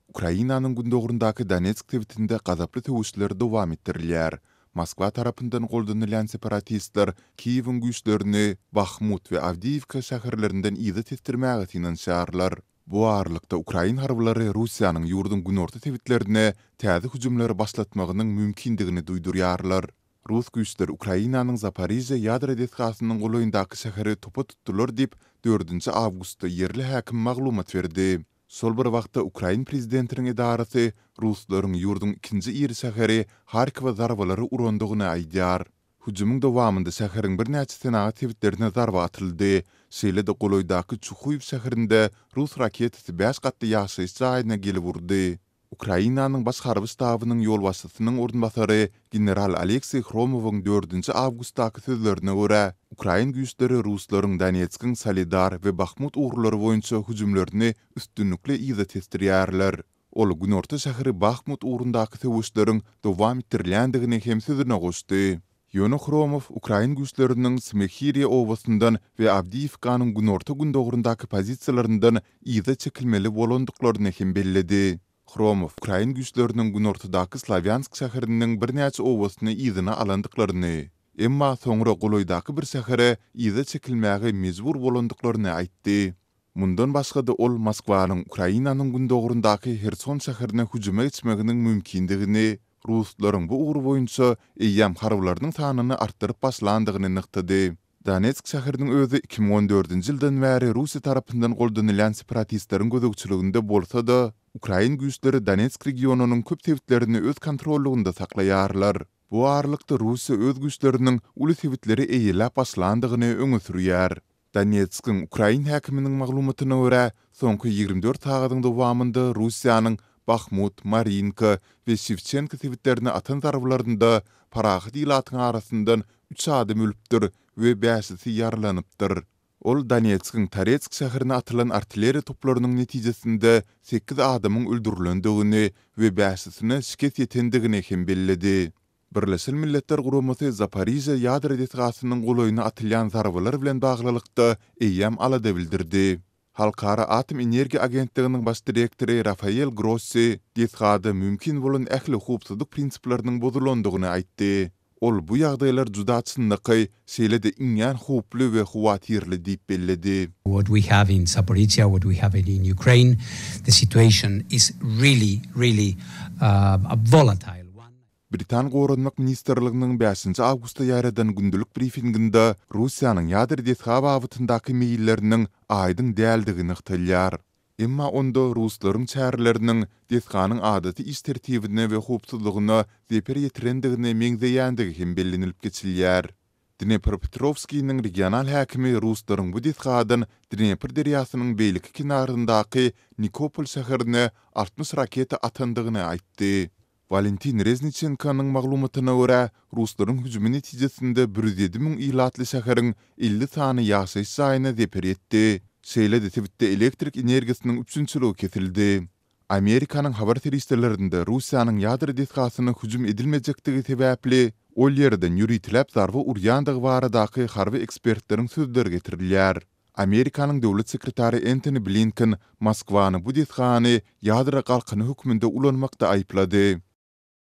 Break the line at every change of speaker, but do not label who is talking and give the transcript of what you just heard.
Ukrainanyň gündogaryndaky Donetsk sebitinde gazaply söweşler dowam etdirilýär. Moskwa tarapyndan goldanylýan separatistler Kiýewiň güýçlerini Bahmut we Awdiýiwka şäherlerinden yza tesdirmäge synanyşýarlar. Bu aralykda, ukrain harbylary Russiýanyň ýurduň günorta sebitlerine täze hüjümleri başlatmagynyň mümkindigini duýdurýarlar. Rus güýçleri Ukrainanyň Zaporižýa ýadro desgasynyň golaýyndaky şäheri topa tutdular diýip, dördünji awgustda ýerli häkim maglumat berdi. Şol bir wagtda, ukrain prezidentiniň edarasy ruslaryň ýurduň ikinji iri şäheri Harkowa zarbalary urandygyny aýdýar. Hüjümiň dowamynda şäheriň birnäçe senagat sebitlerine zarba atyldy. Şeýle-de golaýdaky Çuhuýew şäherinde rus raketasy bäş gatly ýaşaýyş jaýyna gelip urdy. Ukrainanyň Baş harby ştabynyň ýolbaşçysynyň orunbasary general Oleksiý Hromowyň dördünji awgustdaky sözlerine görä, ukrain güýçleri ruslaryň Donetskiň Soledar we Bahmut ugurlary boýunça hüjümlerini üstünlikli yza tesdirýärler. Ol günorta şäheri Bahmut ugrundaky söweşleriň dowam etdirilýändigini hem sözüne goşdy. Ýöne Hromow ukrain güýçleriniň Smehiriýa obasyndan we Awdiýiwkanyň günorta-gündogaryndaky pozisiýalaryndan yza çekilmeli bolandyklaryny hem belledi. Hromow ukrain güýçleriniň günortadaky Slawýansk şäheriniň birnäçe obasyny yzyna alandyklaryny, emma soňra golaýdaky bir şähere yza çekilmäge mejbur bolandyklaryny aýtdy. Mundan başga-da ol Moskwanyň Ukrainanyň gündogaryndaky Herson şäherine hüjüme geçmeginiň mümkindigini, ruslaryň bu ugur boýunça eýýäm harbylarynyň sanyny artdyryp başlandygyny nygtady. Donetsk şäheriniň özi 2014-nji ýyldan bäri Russiýa tarapyndan goldanylýan separatistleriň gözegçiliginde bolsa-da, ukrain güýçleri Donetsk regionynyň köp sebitlerini öz kontrollygynda saklaýarlar. Bu aralykda Russiýa öz güýçleriniň uly sebitleri eýeläp başlandygyny öňe sürýär. Donetskiň ukrain häkiminiň maglumatyna görä, soňky 24 sagadyň dowamynda Russiýanyň Bahmut, Marinka we Şewçenko sebitlerine atan zarbalarynda parahat ilatyň arasyndan üç adam ölüpdir we bäşisi ýaralanypdyr. Ol Donetskiň Toretsk şäherine atylan artilleriýa toplarynyň netijesinde sekiz adamyň öldürilendigini we bäşisine şikes ýetendigini hem belledi. Birleşen Milletler Guramasy Zaporižýa ýadro desgasynyň golaýyna atylýan zarbalar bilen baglylykda eýýäm alada bildirdi. Halkara atom energiýa agentliginiň baş direktory Rafael Grossi desgada mümkin bolan ähli howpsuzlyk prinsipleriniň bozulandygyny aýtdy. Ol bu ýagdaýlar juda çynlakaý, şeýle-de iňňän howply we howatyrly diýip belledi.
What we have in Zaporizhzhia, what we have in Ukraine, the situation is really, really a volatile one.
Britan Goranmak ministrliginiň bäşinji awgustda ýaýradan gündelik brifinginde Russiýanyň ýadro desga babatyndaky meýilleriniň aýdyň däldigi nygtalýar. Emma onda ruslaryň çäreleriniň desganyň adaty iş tertibine we howpsuzlygyna zeper ýetirendigine meňzeýändigi hem bellenilip geçilýär. Dnepropetrowskiniň regional häkimi ruslaryň bu desgadan Dnepr derýasynyň beýleki kenaryndaky Nikopol şäherine 60 raketa atandygyny aýtdy. Walentin Rezniçenkonyň maglumatyna görä, ruslaryň hüjümi netijesinde 107 müň ilatly şäheriň 50 sany ýaşaýyş jaýyna zeper ýetdi. Şeýle-de sebitde elektrik energiýasynyň üpjünçiligi kesildi. Amerikanyň habar serişdelerinde Russiýanyň ýadro desgasyna hüjüm edilmejekdigi sebäpli, ol ýerden ýöriteläp zarba urýandygy baradaky harby ekspertleriň sözleri getirilýär. Amerikanyň döwlet sekretary Entoni Blinken Moskwany bu desgany ýadro galkany hökmünde ulanmakda aýyplady.